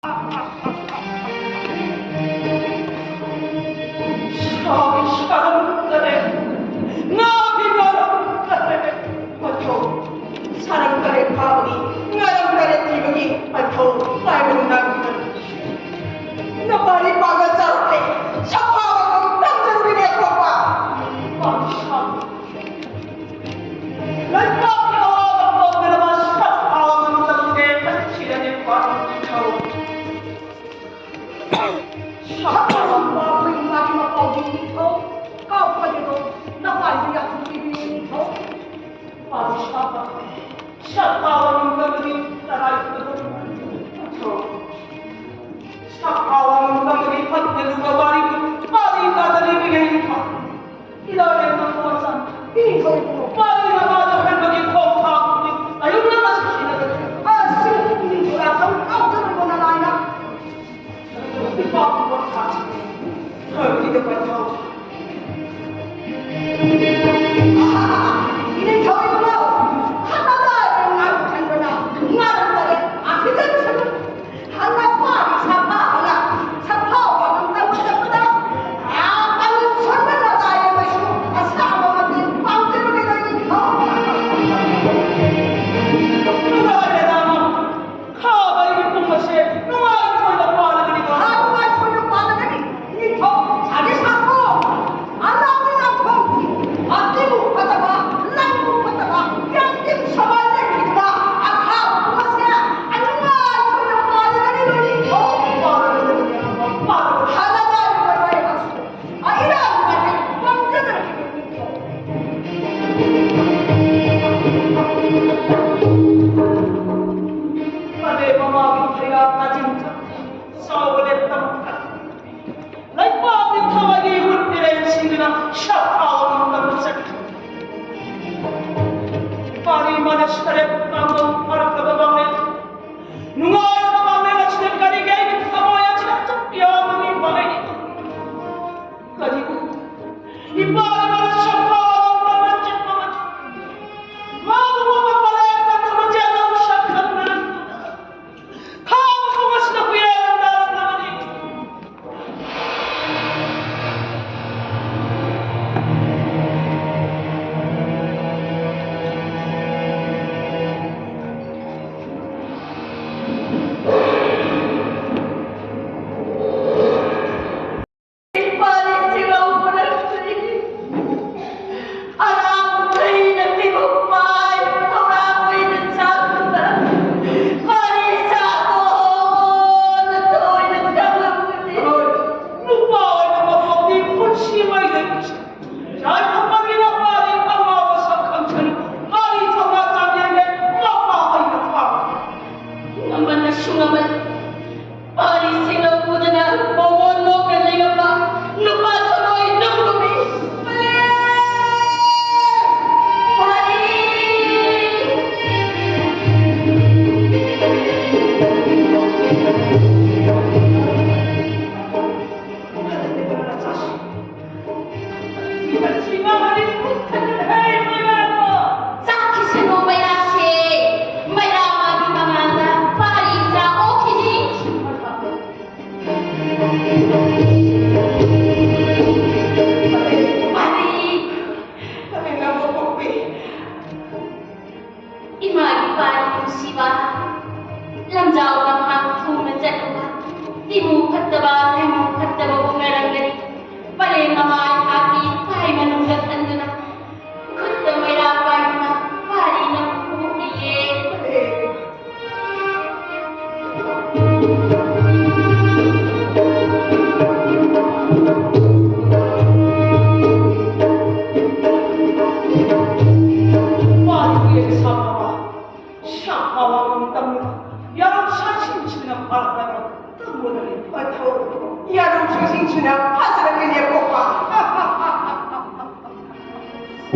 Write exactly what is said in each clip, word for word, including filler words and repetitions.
ꯁꯥꯒꯤ ꯁꯥꯔꯝꯗꯔꯦ, ꯉꯥꯒꯤ ꯉꯥꯔꯝꯗꯔꯦ꯫ ꯃꯊꯧ ꯁꯥꯔꯝꯗꯔꯦ ꯐꯥꯕꯒꯤ, ꯉꯥꯔꯝꯗꯔꯦ ꯊꯤꯕꯒꯤ ꯃꯊꯧ ꯄꯥꯏꯕ ꯅꯨꯡꯗꯥꯡꯒꯤꯗ꯫ ꯅꯄꯥꯔꯤ ꯄꯥꯒ ꯆꯥꯔꯨꯛꯂꯦ, ꯁꯐꯥꯕ ꯇꯝꯖꯔꯨꯔꯤꯅꯦ ꯑꯈꯣꯛꯄ꯫ ꯄꯥꯝꯁꯥ ꯂꯩꯕꯥꯛꯀꯤ ꯑꯋꯥꯕ ꯀꯧꯗꯅꯕ ꯁꯛ ꯐꯥꯕ ꯉꯝꯂꯝꯗꯦ, ꯊꯛꯁꯤꯔꯅꯤ ꯄꯥꯟꯊꯧ꯫ ꯁꯛ ꯐꯥꯕ ꯃꯄꯥꯕꯨ ꯏꯃꯥꯒꯤ ꯃꯄꯥꯎꯒꯤ ꯅꯤꯡꯊꯧ ꯀꯥꯎꯈ꯭ꯔꯒꯦꯗꯣ ꯅꯄꯥꯏꯗ ꯌꯥꯊꯪ ꯄꯤꯕꯤꯌꯨ ꯅꯤꯡꯊꯧ꯫ ꯄꯥꯟꯊꯧ ꯁꯛ ꯐꯥꯕ ꯉꯝꯂꯕꯗꯤ ꯇꯔꯥꯏ ꯅꯤꯡꯊꯧ꯫ ꯁꯛ ꯐꯥꯕ ꯉꯝꯂꯕꯗꯤ ꯐꯠꯇꯅ ꯋꯥꯔꯤ ꯄꯥꯔꯤ ꯇꯥꯗꯔꯤꯕ ꯅꯤꯡꯊꯧ꯫ ꯏꯂꯥꯏ ꯂꯥꯏꯅ ꯃꯆꯥ, ꯏꯅꯤꯡꯊꯧ ꯏꯕꯨꯡꯉꯣ꯫ ꯄꯥꯔꯤ ꯃꯃꯥꯗ ꯍꯟꯕꯒꯤ ꯈꯣꯡꯊꯥꯡꯗꯤ ꯑꯌꯨꯛ ꯉꯟꯅ ꯆꯠꯁꯤꯟꯅꯒꯅꯤ꯫ ꯑꯁꯤ ꯏꯅꯤꯡꯊꯧ ꯌꯥꯊꯪ ꯀꯥꯎꯖꯔꯣꯏꯀꯣ ꯅꯅꯥꯏꯅ꯫ ꯏꯄꯥꯕꯨ ꯄꯣꯊꯥ꯫ ꯐꯔꯕꯗꯤ ꯄꯟꯊꯧ꯫ ꯏꯅꯤꯡꯊꯧ ꯏꯕꯨꯡꯉꯣ, ꯈꯠꯅꯕ ꯉꯥꯏ ꯈꯟꯕꯅ ꯉꯥꯏ ꯑꯃꯅꯤ꯫ ꯄꯥꯔꯤꯁꯤꯡꯅ ꯎꯗꯅ ꯃꯣꯃꯣꯟ ꯅꯣꯛꯅ ꯂꯩꯔꯝꯕ ꯅꯨꯄꯥ ꯊꯣꯔꯣꯏ ꯅꯨꯡꯒꯨꯝꯃꯤ꯫ ꯄꯥꯔꯤ! ꯆꯥꯈꯤꯁꯅꯨ ꯃꯩꯔꯥꯁꯦ, ꯃꯩꯔꯥ ꯃꯥꯒꯤ ꯃꯃꯥꯡꯗ ꯄꯥꯔꯤ ꯏꯆꯥ ꯑꯣꯛꯈꯤꯅꯤ꯫ ꯄꯥꯔꯤ! ꯏꯃꯥꯒꯤ ꯄꯥꯔꯤ ꯅꯨꯡꯁꯤꯕ, ꯂꯝꯖꯥꯎ ꯂꯝꯍꯥꯡ ꯊꯨꯡꯅ ꯆꯠꯂꯨꯕ, ꯏꯃꯨ ꯐꯠꯇꯕ, ꯂꯩꯃꯨ ꯐꯠꯇꯕꯕꯨ ꯉꯔꯪꯒꯅꯤ꯫ ꯄꯔꯦꯡ ꯃꯃꯥ ꯑꯩꯍꯥꯛꯀꯤ ꯏꯄꯥꯏ ꯃꯅꯨꯡꯗ ꯈꯟꯗꯨꯅ, ꯈꯨꯠꯇ ꯃꯩꯔꯥ ꯄꯥꯏꯗꯨꯅ ꯄꯥꯔꯤ ꯅꯪꯕꯨ ꯄꯣꯛꯂꯤꯌꯦ꯫ ꯄꯥꯔꯤꯒꯤ ꯁꯥꯐꯕ, ꯁꯥꯐꯕ ꯃꯇꯝꯗ ꯌꯥꯔꯧ ꯁꯥꯁꯤꯡꯁꯤꯅ ꯐꯔꯛꯀꯗ꯭ꯔꯥ? ꯇꯝꯕꯗꯅꯤ ꯃꯊꯧ꯫ ꯌꯥꯔꯧ ꯁꯥꯁꯤꯡꯁꯤꯅ ꯐꯖꯔꯛꯂꯤꯅꯦ ꯄꯣꯛꯄ꯫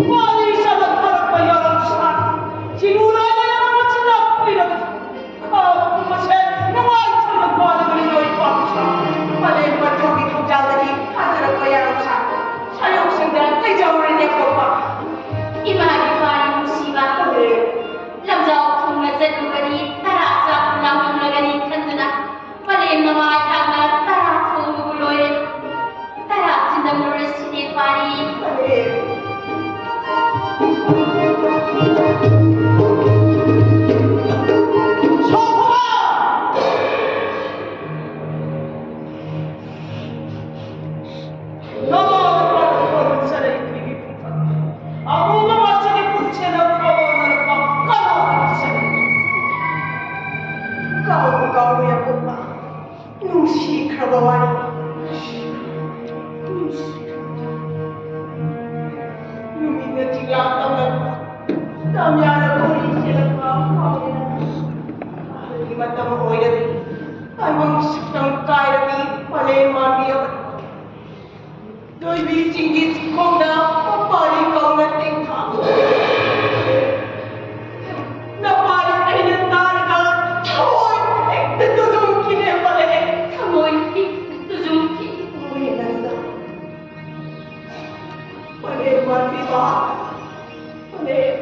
ꯋꯥꯔꯤ ꯁꯥꯗ ꯊꯥꯔꯛꯄ ꯌꯥꯔꯧ ꯁꯥ꯫ ꯆꯤꯔꯨ ꯂꯥꯏ ꯂꯩꯔꯕ ꯃꯆꯤꯟꯖꯥꯛ ꯄꯤꯔꯕ ꯈꯥꯕ ꯄꯨꯝꯕꯁꯦ ꯅꯨꯡꯉꯥꯏꯇꯅ ꯄꯥꯜꯂꯕꯅꯤ ꯅꯣꯏ ꯄꯥꯝꯁꯥ꯫ ꯃꯥꯂꯦꯝ ꯃꯊꯧꯒꯤ ꯊꯧꯖꯥꯜꯗꯒꯤ ꯐꯖꯔꯛꯄ ꯌꯥꯔꯧ ꯁꯥ꯫ ꯁꯥꯌꯧꯁꯤꯡꯗ ꯂꯩꯖꯍꯧꯔꯤꯅꯦ ꯄꯣꯛꯄ꯫ ꯏꯃꯥꯒꯤ ꯄꯥꯔꯤ ꯅꯨꯡꯁꯤꯕ꯫ ꯂꯝꯖꯥꯎ ꯊꯨꯡꯅ ꯆꯠꯂꯨꯕꯗꯤ ꯇꯔꯥ ꯆꯥꯛ ꯂꯥꯝꯂꯝꯂꯒꯅꯤ ꯈꯟꯗꯨꯅ ꯄꯂꯦꯝ ꯃꯃꯥ ꯑꯩꯍꯥꯛꯅ ꯇꯔꯥ ꯊꯣꯡꯕꯕꯨ ꯂꯣꯏꯔꯦ꯫ ꯇꯔꯥ ꯊꯤꯟꯗꯝꯂꯨꯔꯁꯤꯅꯦ ꯄꯥꯔꯤ꯫ ꯄꯂꯦꯝ꯫ ꯁꯣꯐꯣꯕꯥ! ꯅꯃꯥ ꯅꯄꯥꯅ ꯈꯣꯏꯔꯨꯝꯖꯔ ꯏꯈꯨꯏꯒꯤ ꯄꯨꯊꯛ꯫ ꯑꯃꯨꯕ ꯃꯆꯨꯒꯤ ꯄꯨꯟꯁꯤꯗ ꯈꯣꯏꯔꯨꯝꯅꯔꯛꯄ ꯀꯅꯥ ꯍꯥꯏꯕꯁꯤꯅꯤ? ꯀꯥꯎꯕꯨ ꯀꯥꯎꯔꯨ ꯌꯥꯄꯣꯛꯄ꯫ ꯅꯨꯡꯁꯤꯈ꯭ꯔꯕ ꯋꯥꯔꯤ꯫ ꯅꯨꯡꯁꯤꯈ꯭ꯔꯕ ꯋꯥꯔꯤ꯫ ꯅꯨꯃꯤꯠꯅ ꯆꯤꯡꯂꯥ ꯇꯝꯂꯛꯄ, ꯇꯝꯌꯥꯅ ꯕꯣꯔꯤ ꯆꯦꯜꯂꯛꯄ ꯐꯥꯎꯔꯦ꯫ ꯑꯍꯜꯒꯤ ꯃꯇꯝ ꯑꯃ ꯑꯣꯏꯔꯕꯤ ꯇꯥꯏꯕꯪ ꯁꯛꯇꯝ ꯀꯥꯏꯔꯕꯤ ꯃꯥꯂꯦꯝ ꯃꯥꯟꯕꯤ ꯑꯃ꯫ ꯂꯣꯏꯕꯤꯁꯤꯡꯒꯤ ꯆꯤꯡꯈꯣꯡꯗ ꯃꯄꯥꯔꯤ ꯀꯧꯅ ꯇꯦꯡꯊꯥ꯫ ꯅꯄꯥꯔꯤ ꯑꯩꯅ ꯇꯥꯔꯒ ꯊꯃꯣꯏ ꯍꯦꯛꯇ ꯇꯨꯖꯨꯡꯈꯤꯅꯦ ꯃꯥꯂꯦꯝ꯫ ꯊꯃꯣꯏ ꯍꯦꯛꯇ ꯇꯨꯖꯨꯡꯈꯤ꯫ ꯊꯃꯣꯏ ꯅꯪꯅ ꯃꯥꯂꯦꯝ ꯃꯥꯟꯕꯤ ꯃꯍꯥꯛ ꯃꯥꯂꯦꯝ꯫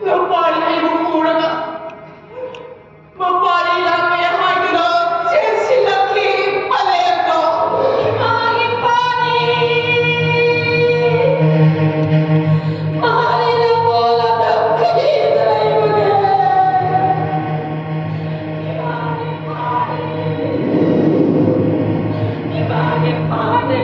ꯅꯄꯥꯔꯤ ꯑꯩꯕꯨ ꯎꯔꯒ ꯃꯄꯥꯔꯤ ꯂꯥꯛꯂꯦ ꯍꯥꯏꯗꯨꯅ ꯆꯦꯟꯁꯤꯜꯂꯛꯈꯤ ꯃꯥꯂꯦꯝꯗꯣ꯫ ꯏꯃꯥꯒꯤ ꯄꯥꯔꯤ! ꯄꯥꯔꯤ ꯅꯪꯕꯨ ꯂꯝꯗꯝ ꯀꯔꯤꯗ ꯂꯩꯕꯒꯦ? ꯏꯃꯥꯒꯤ ꯄꯥꯔꯤ! ꯏꯃꯥꯒꯤ ꯄꯥꯔꯤ!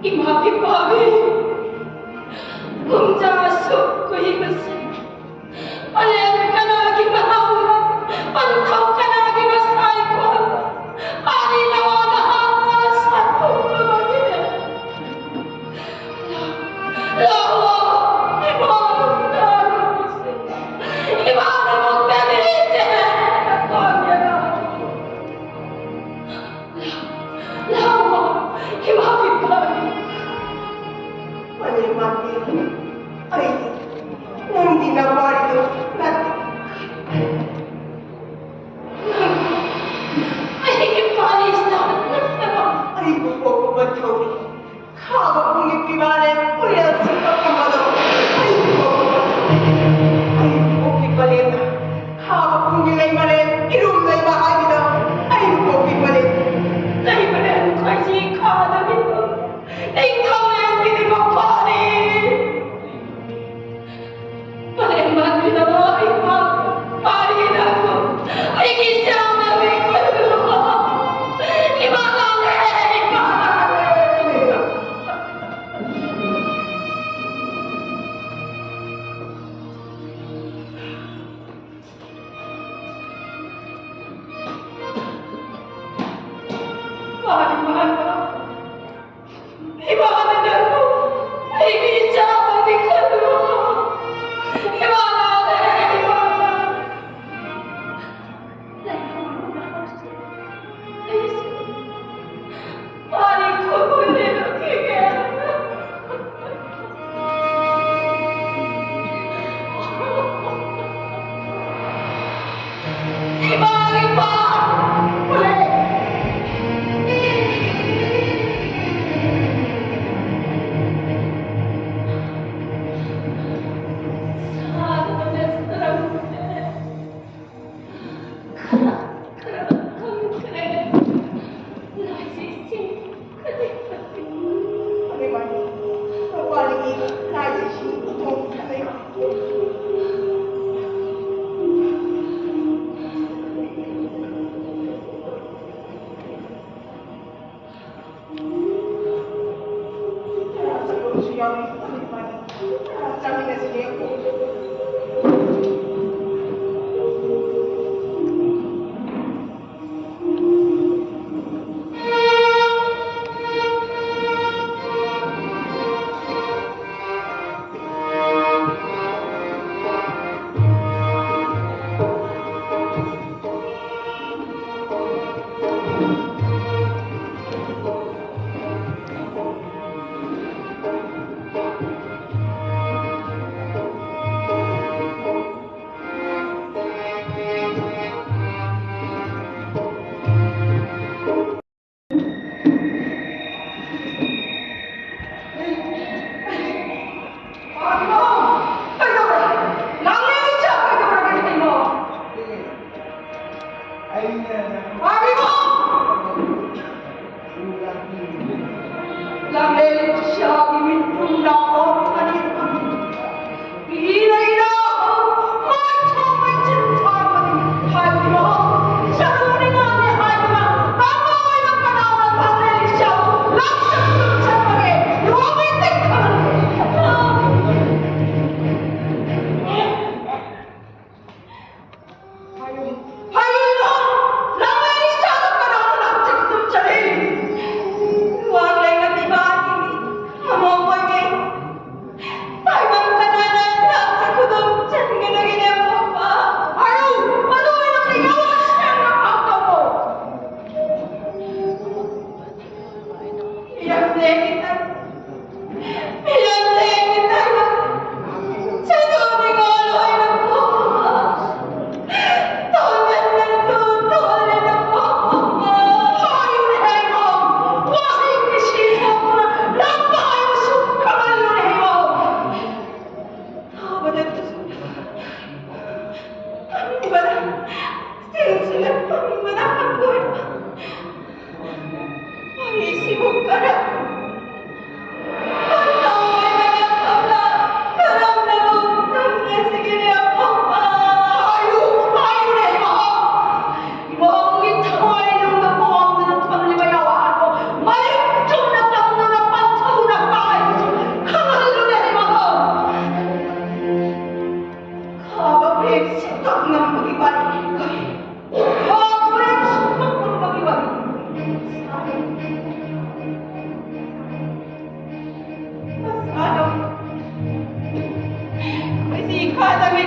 ꯏꯃꯥꯒꯤ ꯄꯥꯔꯤ! ꯀꯨꯝꯖꯥ ꯑꯁꯨꯛ ꯀꯨꯏꯕꯁꯦ ꯃꯥꯂꯦꯝ ꯀꯅꯥꯒꯤ ꯃꯍꯥꯎꯅꯣ? ꯄꯟꯊꯧ ꯀꯅꯥꯒꯤ ꯃꯁꯥꯏꯀꯣꯜꯅꯣ? ꯄꯥꯔꯤ ꯅꯋꯥ ꯅꯍꯥꯅ ꯁꯥꯊꯨꯔꯕꯒꯤꯅꯦ꯫ ꯂꯥꯛꯑꯣ, ꯏꯃꯥ ꯅꯨꯡꯗꯥꯡ ꯅꯨꯃꯤꯠꯁꯦ꯫ ꯏꯃꯥ ꯅꯨꯡꯗꯥꯡ ꯅꯨꯃꯤꯠꯁꯦ꯫ ꯅꯈꯣꯟ ꯌꯦꯡꯉꯣ꯫ ꯂꯥꯛꯑꯣ, ꯏꯃꯥꯒꯤ ꯄꯥꯔꯤ꯫ ꯃꯥꯂꯦꯝ ꯃꯥꯟꯕꯤ, ꯑꯩꯗꯤ ꯅꯪꯒꯤ ꯅꯄꯥꯔꯤꯗꯣ ꯅꯠꯇꯦ꯫ ꯅꯪ ꯑꯩꯒꯤ ꯄꯥꯔꯤ ꯁꯥꯕ ꯅꯠꯇꯕ꯫ ꯑꯩꯕꯨ ꯄꯣꯛꯄ ꯊꯧꯔꯤ ꯈꯥꯕ ꯄꯨꯡꯒꯤ ꯄꯤꯕꯥꯂꯦ ꯎꯔꯦꯜ ꯁꯤꯠꯄ ꯐꯝꯕꯗꯣ ꯑꯩꯕꯨ ꯄꯣꯛꯄ ꯊꯧꯔꯤ꯫ ꯑꯩꯕꯨ ꯄꯣꯛꯄꯤ ꯄꯂꯦꯝꯅ ꯈꯥꯕ ꯄꯨꯡꯒꯤ ꯂꯩꯃꯔꯦꯜ ꯏꯔꯨꯝ ꯂꯩꯕ ꯍꯥꯏꯕꯗꯣ ꯑꯩꯕꯨ ꯄꯣꯛꯄꯤ ꯄꯂꯦꯝ꯫ ꯂꯩꯃꯔꯦꯜ ꯈꯣꯏꯖꯤ ꯈꯥꯗꯕꯤꯗꯣ ꯅꯤꯡꯊꯧꯔꯦꯜꯒꯤꯗꯤ ꯃꯈꯣꯟꯅꯤ꯫ ꯃꯥꯂꯦꯝ ꯃꯥꯟꯕꯤꯅ ꯃꯍꯥꯛꯀꯤ ꯄꯥꯛ ꯄꯥꯔꯤꯅ ꯑꯩꯒꯤ ꯆꯥꯝꯅ ꯃꯤꯡ ꯈꯨꯟꯗꯨ꯫ ꯏꯃꯥ ꯂꯥꯜꯂꯦ, ꯏꯃꯥ ꯂꯥꯜꯂꯦ꯫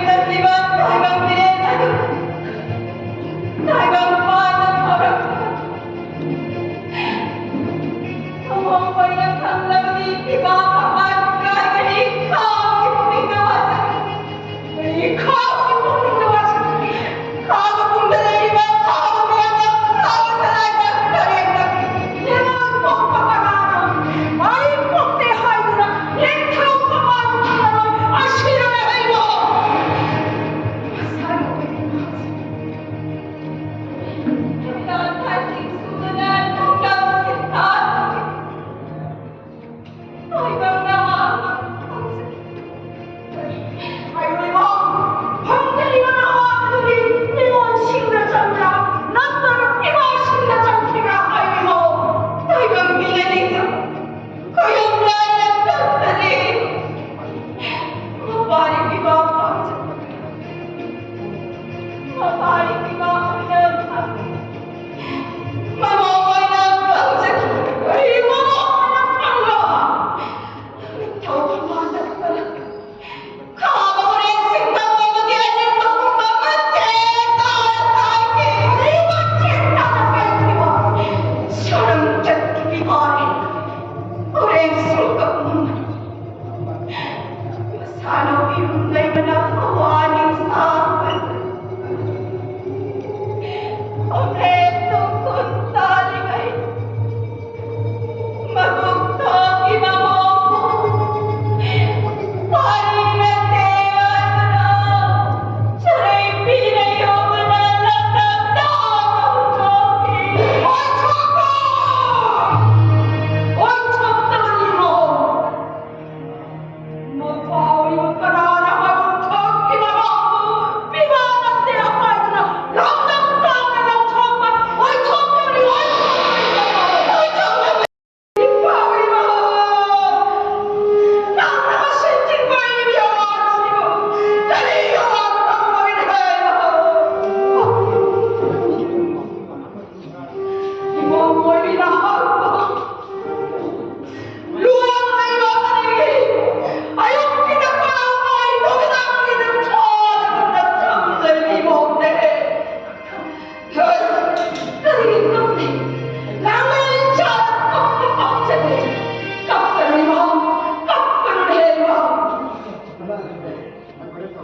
ꯆꯠꯂꯤꯕ ꯇꯥꯏꯕꯪ ꯃꯤꯔꯦꯜ ꯑꯗꯨ ꯇꯥꯏꯕꯪ ꯄꯥꯟꯗ ꯊꯧꯔꯛꯄ ꯑꯍꯣꯡꯕ ꯑꯩꯅ ꯈꯪꯂꯕꯗꯤ ꯏꯃꯥ ꯃꯄꯥ ꯀꯥꯏꯒꯅꯤ꯫ ꯈꯥꯕꯒꯤ ꯄꯨꯛꯅꯤꯡꯗ ꯋꯥꯁꯛꯅꯤ꯫ ꯑꯩ ꯈꯥꯕꯒꯤ ꯄꯨꯛꯅꯤꯡꯗ ꯋꯥꯁꯛꯅꯤ꯫ ꯈꯥꯕ ꯄꯨꯡꯗ ꯂꯩꯔꯤꯕ ꯈꯥꯕ ꯃꯌꯥꯝꯗ ꯈꯥꯕ ꯁꯂꯥꯏꯗ ꯇꯔꯦꯠꯇ ꯂꯦꯡꯉꯣꯏ ꯄꯣꯛꯄ ꯀꯅꯥꯅꯣ? ꯑꯩ ꯄꯣꯛꯇꯦ ꯍꯥꯏꯗꯨꯅ ꯅꯤꯡꯊꯧ ꯃꯄꯥꯟ ꯉꯝꯂꯔꯣꯏ꯫ ꯑꯁꯤꯔꯣꯏ ꯍꯩꯕꯣ꯫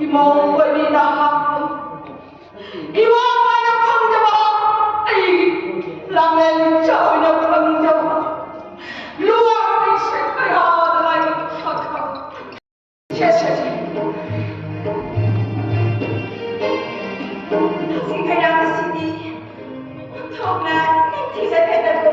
ꯏꯃꯧ ꯑꯣꯏꯕꯤ ꯅꯍꯥꯛꯄꯨ ꯏꯃꯧ ꯑꯣꯏꯅ ꯐꯪꯖꯕ, ꯑꯩꯒꯤ ꯂꯥꯃꯦꯟ ꯏꯆꯥ ꯑꯣꯏꯅ ꯐꯪꯖꯕ ꯂꯨꯋꯥꯡ ꯃꯤꯁꯦ ꯀꯌꯥꯗ ꯂꯥꯏꯕꯛ ꯐꯈ꯭ꯔꯕ꯫ ꯁꯦ, ꯁꯦ, ꯁꯦ꯫ ꯊꯛꯆꯤꯟ ꯈꯩꯔꯥꯡ ꯑꯁꯤꯗꯤ ꯑꯣꯟꯊꯣꯛꯅ ꯅꯤꯡꯊꯤꯖꯈ꯭ꯔꯦꯗꯀꯣ꯫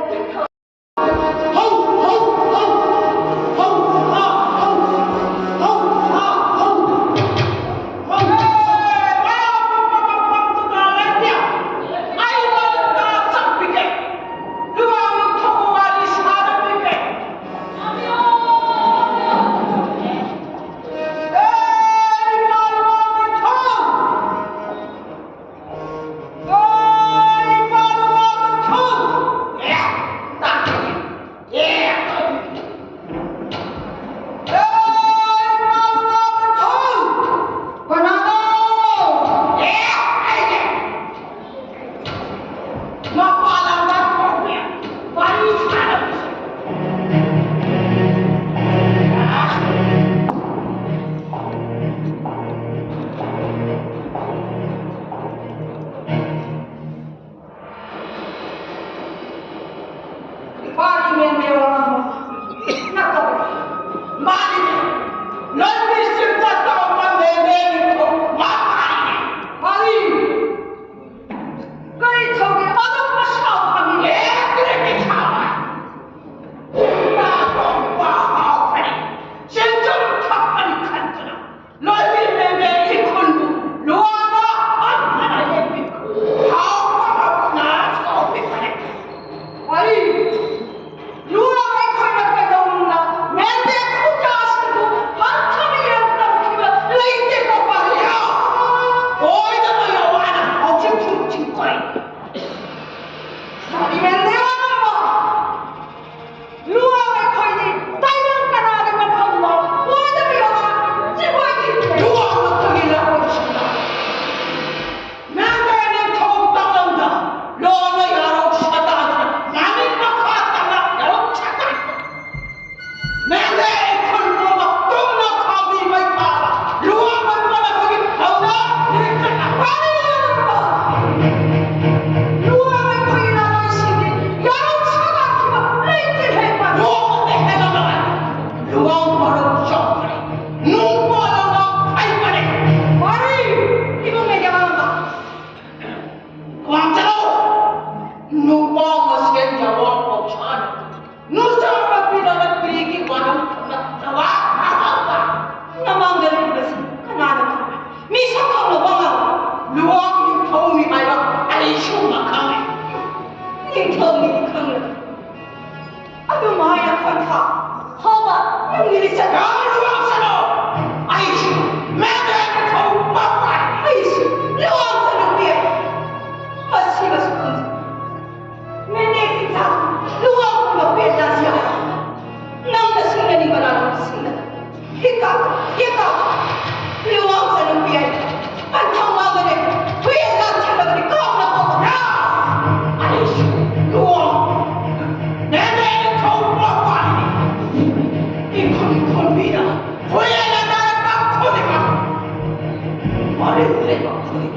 ꯂꯩꯕꯥꯛ ꯈꯨꯗꯤꯡ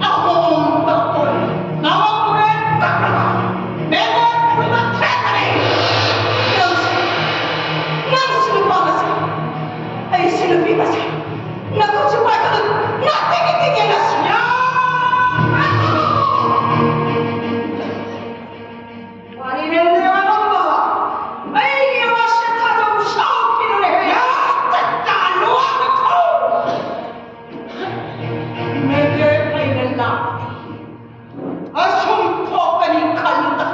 ꯑꯍꯣꯡꯕ ꯑꯣꯏꯅ ꯅꯥꯃꯟ ꯇꯨꯔꯦꯜ ꯀꯛꯂꯒ ꯃꯦꯃꯣꯔ ꯈꯨꯟꯗ ꯊꯦꯡꯅꯔꯦ꯫ ꯅꯪꯁꯨ, ꯅꯪꯁꯨ ꯅꯨꯄꯥ ꯃꯆꯥ, ꯑꯩꯁꯨ ꯅꯨꯄꯤ ꯃꯆꯥ꯫ ꯅꯈꯨꯠꯁꯨ ꯄꯥꯏꯈꯠꯂꯨ, ꯅꯥꯇꯩꯒꯤ ꯇꯤꯡꯒꯦꯅ ꯁꯨꯡꯌꯥ ꯋꯥꯔꯤ ꯂꯩꯔꯝꯗꯦ ꯍꯥꯏꯔꯝꯕ ꯑꯩꯒꯤ ꯑꯋꯥ ꯁꯦꯊꯥꯗ ꯁꯥꯎꯈꯤꯅꯨꯅꯦ꯫ ꯌꯥ, ꯇꯠꯇ ꯂꯨꯋꯥꯡ ꯊꯧ꯫ ꯃꯦꯟꯗꯦ ꯑꯩꯅ ꯂꯥꯛꯄꯗꯤ ꯑꯁꯨꯝ ꯊꯣꯛꯀꯅꯤ ꯈꯜꯂꯨꯗ,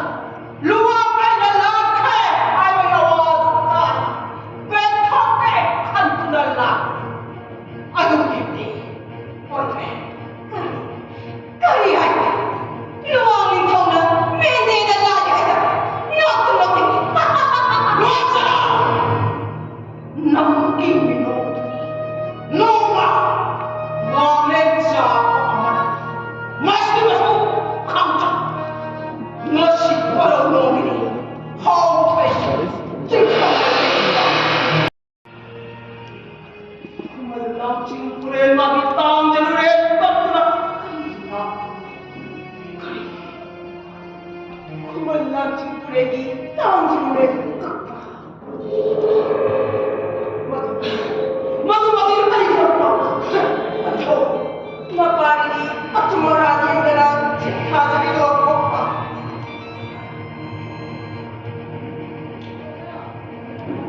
ꯂꯨꯋꯥꯡ ꯑꯩꯅ ꯂꯥꯛꯈ꯭ꯔꯦ ꯍꯥꯏꯕꯒꯤ ꯑꯋꯥꯗꯨ ꯇꯥꯔꯒ ꯄꯦꯟꯊꯣꯛꯀꯦ ꯈꯟꯗꯨꯅ ꯂꯥꯛꯄꯅꯤ꯫ ꯑꯗꯨꯒꯤꯗꯤ ꯑꯣꯏꯔꯦ꯫ ꯀꯔꯤ, ꯀꯔꯤ ꯍꯥꯏꯕ? ꯂꯨꯋꯥꯡ ꯅꯤꯡꯊꯧꯅ ꯃꯦꯟꯗꯦꯗ ꯂꯥꯛꯑꯦ ꯍꯥꯏꯕ? ꯅꯣꯛꯇꯨ ꯅꯣꯛꯅꯤꯡꯉꯤ꯫ ꯂꯣꯏꯁꯤꯜꯂꯣ! ꯅꯪꯒꯤ ꯃꯤꯅꯣꯛꯇꯨꯗꯤ ꯅꯣꯡꯃ ꯋꯥꯡꯂꯦꯟ ꯆꯥꯕ ꯑꯃꯅ ꯃꯁꯤ ꯃꯁꯧ ꯈꯪꯗ꯭ꯔ? ꯉꯁꯤ ꯄꯔꯧ ꯅꯣꯡꯒꯤꯅꯤ꯫ ꯍꯥꯎ ꯊꯩ꯫ ꯆꯤꯡꯈꯣꯡ ꯈꯨꯃꯟ ꯂꯥꯡꯆꯤꯡ ꯇꯨꯔꯦꯜ ꯃꯥꯒꯤ ꯇꯥꯡꯖ ꯇꯨꯔꯦꯜ ꯀꯛꯇꯨꯅ ꯀꯔꯤ ꯂꯥꯛꯄꯅꯣ? ꯀꯔꯤ? ꯈꯨꯃꯟ ꯂꯥꯡꯆꯤꯡ ꯇꯨꯔꯦꯜꯒꯤ ꯇꯥꯡꯖ ꯇꯨꯔꯦꯜ ꯀꯛꯄ꯫ ꯃꯗꯨ, ꯃꯗꯨ, ꯃꯗꯨ ꯑꯩꯒꯤ ꯂꯝꯄꯥꯛ꯫ ꯃꯊꯧ꯫ ꯃꯄꯥꯔꯤꯗꯤ ꯑꯆꯨꯝ ꯑꯔꯥꯟ ꯌꯦꯡꯗꯅ ꯊꯥꯖꯔꯤꯗꯣ ꯀꯣꯛꯄ꯫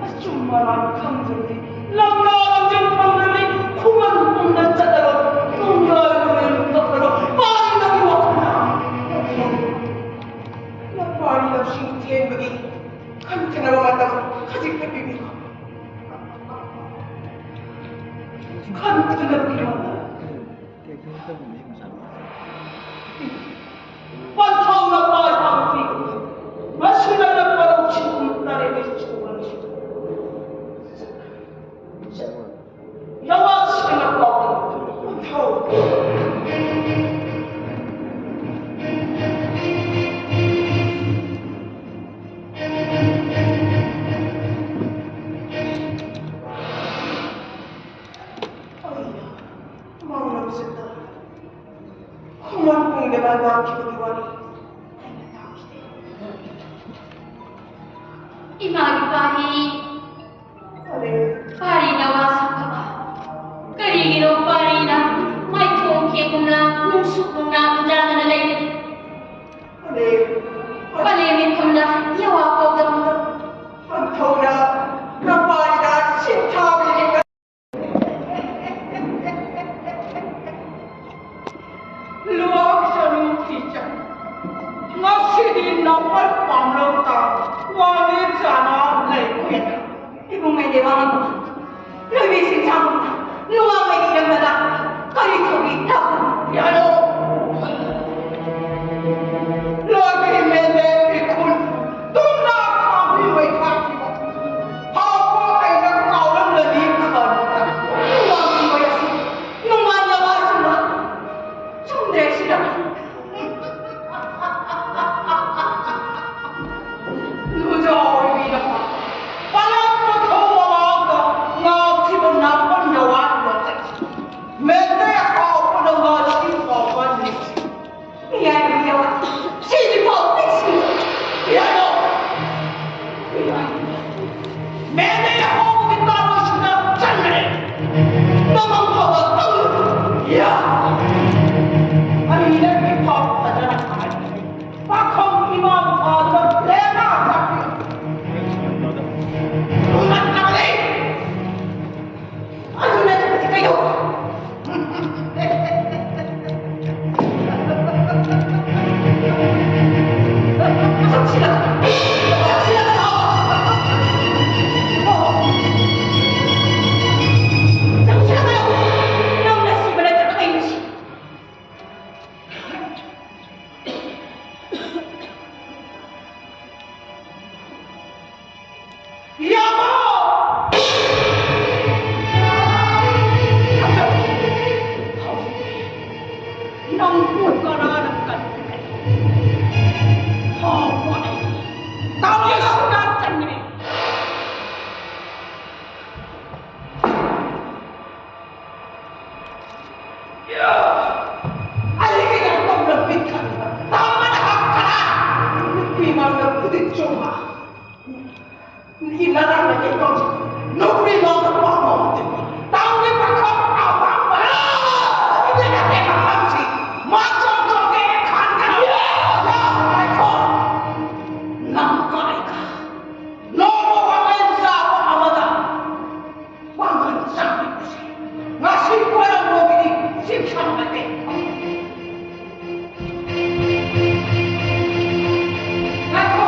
ꯑꯆꯨꯝ ꯑꯔꯥꯟ ꯈꯪꯗ꯭ꯔꯗꯤ, ꯂꯝꯂꯥ ꯂꯝꯖꯦꯜ ꯈꯪꯗ꯭ꯔꯗꯤ, ꯈꯨꯃꯟ ꯄꯨꯝꯅ ꯆꯠꯂꯔꯣꯏ, ꯅꯣꯡꯌꯥꯏ ꯅꯣꯡꯂꯩ ꯀꯛꯂꯔꯣꯏ, ꯄꯥꯔꯤ ꯅꯪꯒꯤ ꯋꯥꯈꯜꯅ꯫ ꯅꯄꯥꯔꯤ ꯂꯝꯁꯤꯡ ꯊꯦꯟꯕꯒꯤ ꯈꯟꯊꯅꯕ ꯃꯇꯝ ꯈꯖꯤꯛꯇ ꯄꯤꯕꯤꯈꯣ꯫ ꯈꯟꯊꯅꯕꯒꯤ ꯃꯇꯝ꯫ ꯄꯟꯊꯧꯅ ꯄꯥꯏ ꯄꯥꯡꯊꯤ꯫ ꯃꯁꯤꯗ ꯅꯠꯇꯕ ꯂꯧꯁꯤꯡ ꯇꯔꯦꯠ ꯂꯩꯁꯤꯡ ꯌꯥꯋꯥꯁꯤꯅ ꯄꯥꯎ ꯄꯟꯊꯧ꯫ ꯈꯨꯃꯟ ꯄꯨꯡꯗ ꯂꯥꯟꯗꯥꯈꯤꯕꯒꯤ ꯋꯥꯔꯤ ꯑꯩꯅ ꯇꯥꯈꯤꯗꯦ꯫ ꯏꯃꯥꯒꯤ ꯄꯥꯔꯤ꯫ ꯐꯔꯦ꯫ ꯄꯥꯔꯤꯅ ꯋꯥ ꯁꯥꯕ꯫ ꯀꯔꯤꯒꯤꯅꯣ ꯄꯥꯔꯤꯅ ꯃꯥꯏꯊꯣꯡ ꯀꯦꯒꯨꯝꯅ ꯅꯨꯡꯁꯨꯛ ꯅꯨꯡꯅ ꯂꯨꯟꯗꯥꯗꯅ ꯂꯩꯕꯗꯤ? ꯐꯔꯦ꯫ ꯄꯂꯦꯝ ꯃꯤꯐꯝꯗ ꯌꯥꯋꯥ ꯀꯧꯗꯕꯗꯣ꯫ ꯄꯟꯊꯧꯅ ꯅꯄꯥꯔꯤꯗ ꯁꯤꯟꯊꯥꯕꯤꯔꯤꯕ꯫ ꯂꯨꯋꯥꯡꯁꯅꯨ ꯐꯤꯆꯪ꯫ ꯉꯁꯤꯗꯤ ꯅꯥꯄꯜ ꯄꯥꯝꯂꯧ ꯇꯥꯡ ꯋꯥꯡꯂꯦꯟ ꯆꯥꯅ ꯂꯩꯈ꯭ꯔꯦ꯫ ꯏꯕꯨꯡꯉꯩꯗꯤ ꯋꯥꯉꯝꯕ ꯂꯣꯏꯕꯤ ꯁꯤꯟꯊꯥꯒꯨꯝꯅ ꯂꯨꯋꯥꯡꯉꯩ ꯏꯔꯝꯗꯅ ꯀꯔꯤ ꯇꯧꯔꯤ ꯇꯥꯛꯄ? ꯌꯥꯔꯣ꯫ ꯂꯣꯏꯕꯤ ꯃꯦꯂꯦ ꯏꯈꯨꯜ ꯇꯨꯝꯅ ꯈꯥꯝꯕꯤ ꯃꯩ ꯊꯥꯈꯤꯕ꯫ ꯍꯥꯎꯕ ꯑꯩꯅ ꯀꯥꯎꯔꯝꯂꯅꯤ ꯈꯟꯕꯗ ꯅꯨꯡꯉꯥꯏꯈꯤꯕ ꯑꯁꯤ ꯅꯨꯡꯉꯥꯏꯅ ꯋꯥꯁꯤꯡꯕ ꯆꯨꯝꯗ꯭ꯔꯦ ꯁꯤꯗ꯫ ꯂꯨꯖꯥ ꯑꯣꯏꯕꯤꯅ ꯄꯥꯂꯛꯄ ꯊꯧ ꯃꯃꯥꯡꯗ ꯉꯥꯛꯈꯤꯕ ꯅꯥꯄꯟ ꯌꯥꯋꯥ Ina rang na ke kong si. Nukri lo ka pa mo te. Tang ni pa ko a pa pa. Ina na ke pa kong si. Ma chong chong ke khan ka. Ya, ya, ai ko. Nang ko ai ka. No mo wa ai sa wa amada. Wa man sa ni ko si. Nga si ko ra mo ki ni. Sim sa ma te. Ngai ko.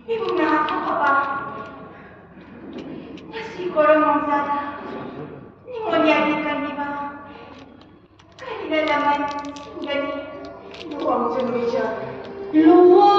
Ibong na ako, Papa. Nasi ko ra mong zada. Ningon ya di kan di ba? Kanina naman, singgani. Luwang dyan, Rachel. Luwang!